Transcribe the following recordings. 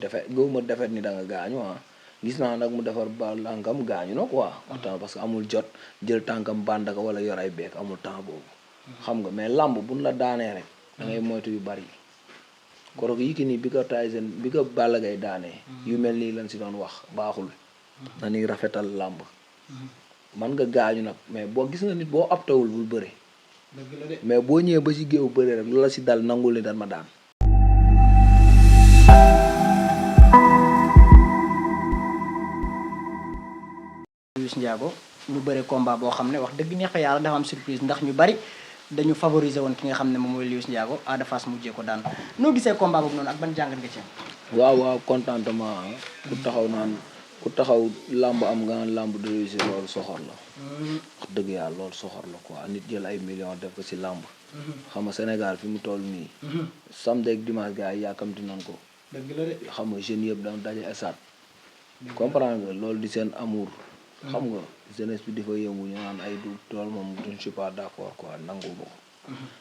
defet gëwuma defet ni da nga gaañu gis naa nag mu defar ba lànkam gaañu na quoi waxtaan parce que amul jot jël tànkam bandaka wala yor ay beek amul temps boobu xam nga mais làmb buñ la daanee rek da ngay moytu yu bari koroog Yékini bi ko Tyson bi ko Balla Gaye daanee yu mel nii lañ si doon wax baaxul dañuy rafetal làmb man nga gaañu nag mais boo gis nga nit boo aptawul bul bëre mais boo ñëwee ba si géew bëre rek lu la si dal nangul ni dan ma daan Liss Ndiago ñu bëre combat boo xam ne wax dëgg neex fa yàlla dafa am surprise ndax ñu bari dañu favoriser woon ki nga xam ne moom mooy Liss Ndiago Ada Fass mujjee ko daan noo gisee combat boobu noonu ak ban jàngat nga ci am. waaw contentement ku taxaw naan ku taxaw làmb am nga naan làmb de réussir loolu soxor la wax dëgg yàlla loolu soxor la quoi nit jël ay millions def ko si làmb xam nga Sénégal fi mu toll nii samedi ak dimanche gars yi yàkkamti nan ko dëgg la de xam nga jeunes yëpp dama daje esat comprendre nga loolu di seen amour xam nga jeunesse bi di fa yëngu ñu naan ay du loolu moom je ne suis pas d'accord quoi nangu ma ko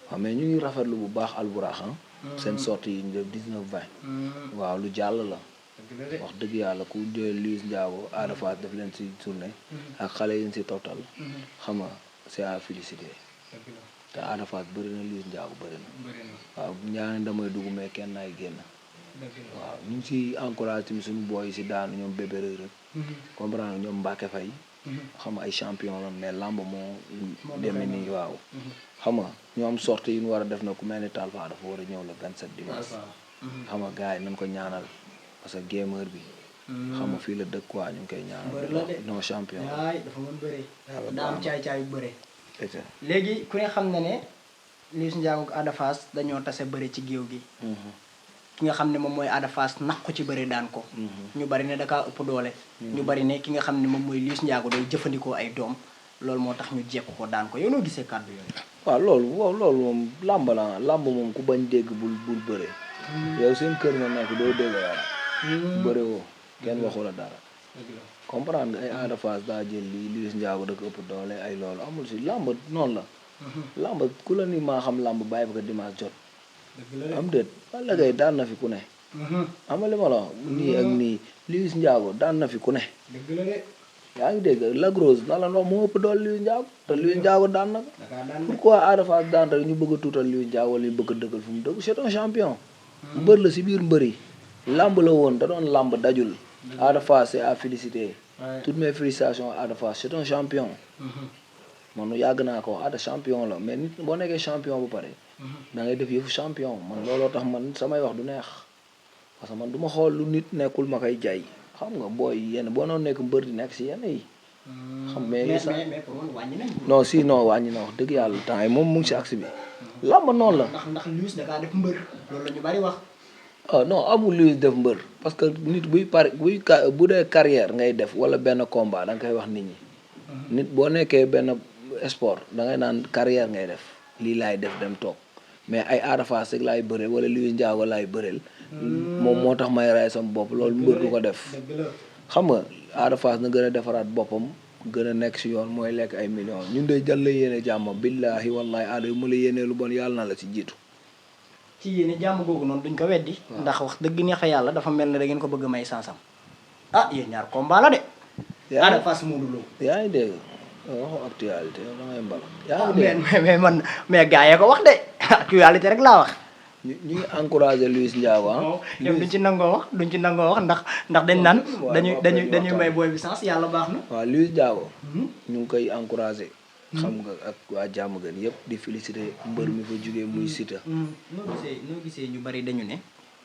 waaw mais ñu ngi rafetlu bu baax alburax seen sortie yi ñu def 19-20 waaw lu jàll la wax dëgg yàlla ku jël Liss Ndiago Ada Fass def leen si journée ak xale yi si total xam nga c'est à féliciter te Ada Fass bëri na Liss Ndiago bëri na waaw ñaari damay dugg mais kenn naay génn waaw ñu ngi si encouragé tamit suñu booy yi si daanu ñoom bébé rek comprendre ñoom Mbacke Faye xam nga ay champion la mais lamb moo demee nii waaw xam nga ñoo am sortie yi ñu war a def na ku mel ni Talfa dafa war a ñëw le 27 dimanche xam nga gars yi nañ ko ñaanal parce que gamer bi xam nga fii la dëkk quoi ñu ngi koy ñaanal non champion dafa mën bëre daa am caay-caay yu bëre et léegi ku ne xam na ne Liss Ndiago ak Ada Fass dañoo tase bëre ci géew gi ki nga xam ne moom mooy Ada Fass nax ko ci bëre daan ko ñu bari ne dakaa ëpp doole ñu bari ne ki nga xam ne moom mooy Liss Ndiago day jëfandikoo ay doom loolu moo tax ñu jekku ko daan ko yow noo gisee kàddu yooyu waaw loolu moom làmb la làmb moom ku bañ dégg bul bëre yow seen kër nga nekk doo dégg dara bëre woo kenn waxu la dara comprendre nga ay Ada Fass daa jël lii Liss Ndiago da ko ëpp doole ay loolu amul si làmb noonu la làmb ku la ni maa xam làmb bàyyi ba ko dimanche jot am déet Balla Gaye daan na fi ku ne amali ma la nii ak nii Liss Ndiago daan na fi ku ne yaa ngi dégg Lac Rose na la wax moo ëpp doole Liss Ndiago te Liss Ndiago daan na ko pourquoi Ada Fass daan rek ñu bëgg a tuutal Liss Ndiago wala ñu bëgg a dëggal fu mu dëgg c'est un champion mbër la si biir mbër yi làmb la woon da doon làmb dajul Ada Fass c'est à féliciter toutes mes félicitations Ada Fass c'est un champion man yàgg naa ko Ada champion la mais nit boo nekkee champion bu pare da ngay def yëfu champion man looloo tax man samay wax du neex parce que man du ma xool lu nit nekkul ma koy jaay xam nga booy yenn boo noonu nekk mbër di nekk si yenn yi xam mais non si non wàññi na wax dëgg yàlla temps yi moom mu ngi si axe bi làmb noonu la ndax Liss da kaa def mbër loolu la ñu bari wax non amul Liss def mbër parce que nit bu dee carrière ngay def wala benn combat da nga koy wax nit ñi nit boo nekkee benn sport da ngay naan carrière ngay def lii laay def dem toog mais ay Ada Fass rek laay bëreel wala Liss Ndiago laay bëreel moom moo tax may ray sama bopp loolu mbër du ko def xam nga Ada Fass na gën a defaraat boppam gën a nekk si yoon mooy lekk ay millions ñun de jàll la yéene jàmm billaahi wallaahi aada yu ma la yéenee lu bon yàlla na la si jiitu ci yéene jàmm googu noonu duñ ko weddi ndax wax dëgg neex fa yàlla dafa mel ne da ngeen ko bëgg a may sansam yéen ñaar combat la de Ada Fass Modou Lo yaa ngi dégg waxu actualité da ngay mbal yaa ngi dégg mais man mais gars yee ko wax de actualité rek laa wax ñu ngi encouragé Liss Ndiago ñoom duñ ci nangoo wax ndax dañ naan dañuy may booy bi sens yàlla baax na waaw Liss Ndiago ñu ngi koy encouragé xam nga ak waa jàmm gën yëpp di félicité mbër mi fa jógee muy Siteu noo gisee ñu bari dañu ne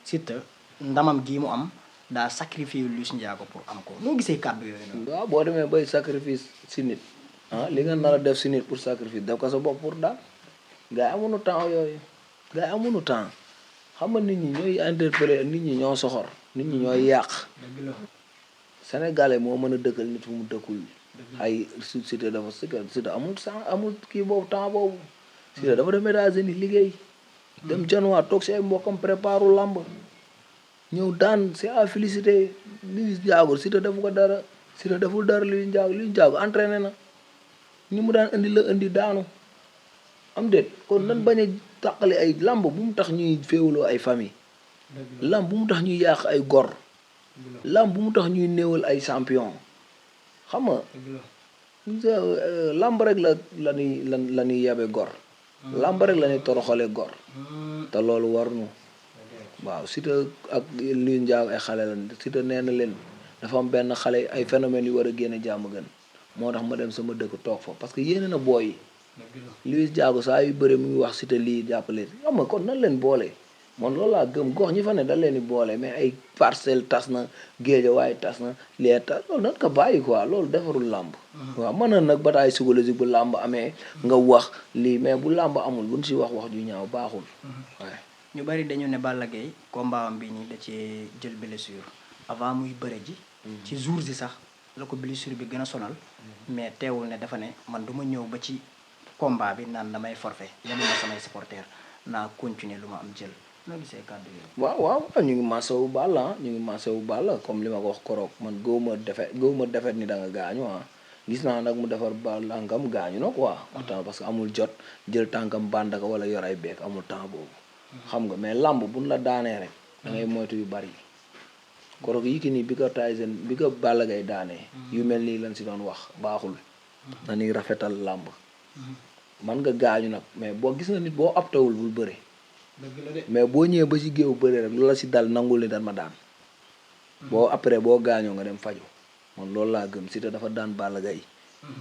Siteu ndamam gii mu am daa sacrifié Liss Ndiago pour am ko noo gisee kàddu yooyu noonu waaw boo demee bay sacrifice si nit li nga nar a def si nit pour sacrifice def ko sa bopp pour daal gars yi amuñu temps yooyu gars yi amuñu temps xam nga nit ñi ñooy interpellé nit ñi ñoo soxor nit ñi ñooy yàq sénégalais moo mën a dëkkal nit fu mu dëkkul ay Siteu dafa Siteu amul kii boobu temps boobu Siteu dafa dem États-Unis liggéey dem januar toog si ay mbokkam préparu lamb ñëw daan c'est à féliciter Liss Ndiago Siteu defu ko dara Siteu deful dara Liss Ndiago entraîné na ni mu daan indi daanu am déet kon nan bañ a tàqale ay lamb bu mu tax ñuy féewloo ay famille lamb bu mu tax ñuy yàq ay gor lamb bu mu tax ñuy néewal ay champion xam nga lamb rek la ñuy yabe gor lamb rek la ñuy toroxale gor te loolu waruñu waaw Siteu ak Liss Ndiago ay xale la Siteu nee na leen dafa am benn xale ay phénomènes yu war a génne jàmm gën moo tax ma dem sama dëkk toog fa parce que yéene na booy yi Liss Ndiago saa yu bëri mu ngi wax Siteu lii jàppale xam nga kon nan leen boole man loolu laa gëm gox ñi fa ne da leen di boole mais ay Parcelles tas na Guédiawaye tas na lee tas loolu nan ko bàyyi quoi loolu defarul làmb waaw mën na nag bataille psychologique bu làmb amee nga wax lii mais bu làmb amul buñ si wax ju ñaaw baaxul waaye ñu bari dañu ne Balla Gaye combat am bi nii da cee jël blessure avant muy bëre ji ci jour si sax la ko blessure bi gën a sonal mais teewul ne dafa ne man du ma ñëw ba ci combat bi naan damay forfait yemuma samay supporter naa continuer lu ma am jël noo gisee kàddu yi waaw ñu ngi masawu Balla ñu ngi masawu Balla comme li ma ko wax koroog man gëwuma defet ni da nga gaañu gis naa nag mu defar Balla ngam gaañu na quoi waxtaan parce que amul jot jël tànkam bandaka wala yor ay beek amul temps boobu xam nga mais lamb buñ la daanee rek da ngay moytu yu bari koroog Yékini bi ko Tyson bi ko Balla Gaye daanee yu mel nii lañ si doon wax baaxul dañuy rafetal làmb man nga gaañu nag mais boo gis nga nit boo aptawul bul bëre mais boo ñëwee ba ci géew bëre rek lu la si dal nangul ni dan ma daan boo après boo gaañoo nga dem faju man loolu laa gëm Siteu dafa daan Balla Gaye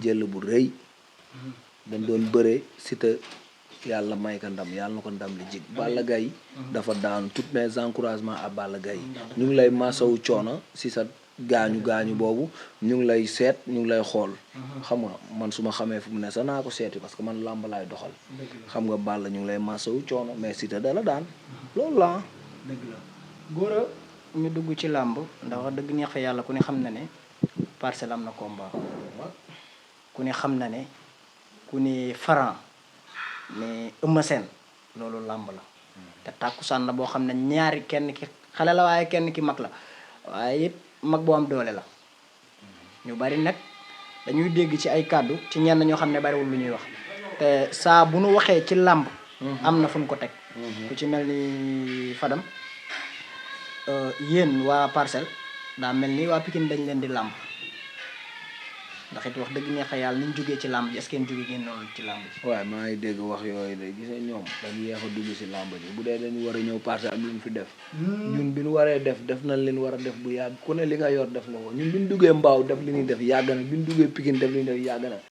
jël bu rëy dañ doon bëre Siteu yàlla may ko ndam yàlla na ko ndam li jig Balla Gaye dafa daanu tous mes encouragements à Balla Gaye ñu ngi lay masawu coono si sa gaañu boobu ñu ngi lay seet ñu ngi lay xool xam nga man su ma xamee fu mu ne sax naa ko seeti parce que man làmb laay doxal xam nga Balla ñu ngi lay masawu coono mais Siteu dala daan loolu la dëgg la góor ñu dugg ci làmb ndax wax dëgg neex fa yàlla ku ne xam na ne Parcelles am na combat ku ne xam na ne ku ne Franc ne Eumeu Sène loolu làmb la te tàkkusaan la boo xam ne ñaari kenn ki xale la waaye kenn ki mag la waaye it mag boo am doole la ñu bari nag dañuy dégg ci ay kàddu ci ñenn ñoo xam ne bariwul lu ñuy wax te saa bu nu waxee ci làmb am na fu ñu ko teg ku ci mel ni Fadam yéen waa Parcelles daa mel ni waa Pikine dañ leen di làmb ndax it wax dëgg neex a yàlla ni ñu jógee ci làmb ji est-ce que jógee ngeen noonu ci làmb ji waaye maa ngi dégg wax yooyu de gis nga ñoom dañu yeex a dugg si làmb ji bu dee dañu war a ñëw Parcelles am lu ñu fi def ñun bi ñu waree def nañ leen war a def bu yàgg ku ne li nga yor def nga ko ñun bi ñu duggee mbaaw def li ñuy def yàgg na bi ñu duggee Pikine def li ñuy def yàgg na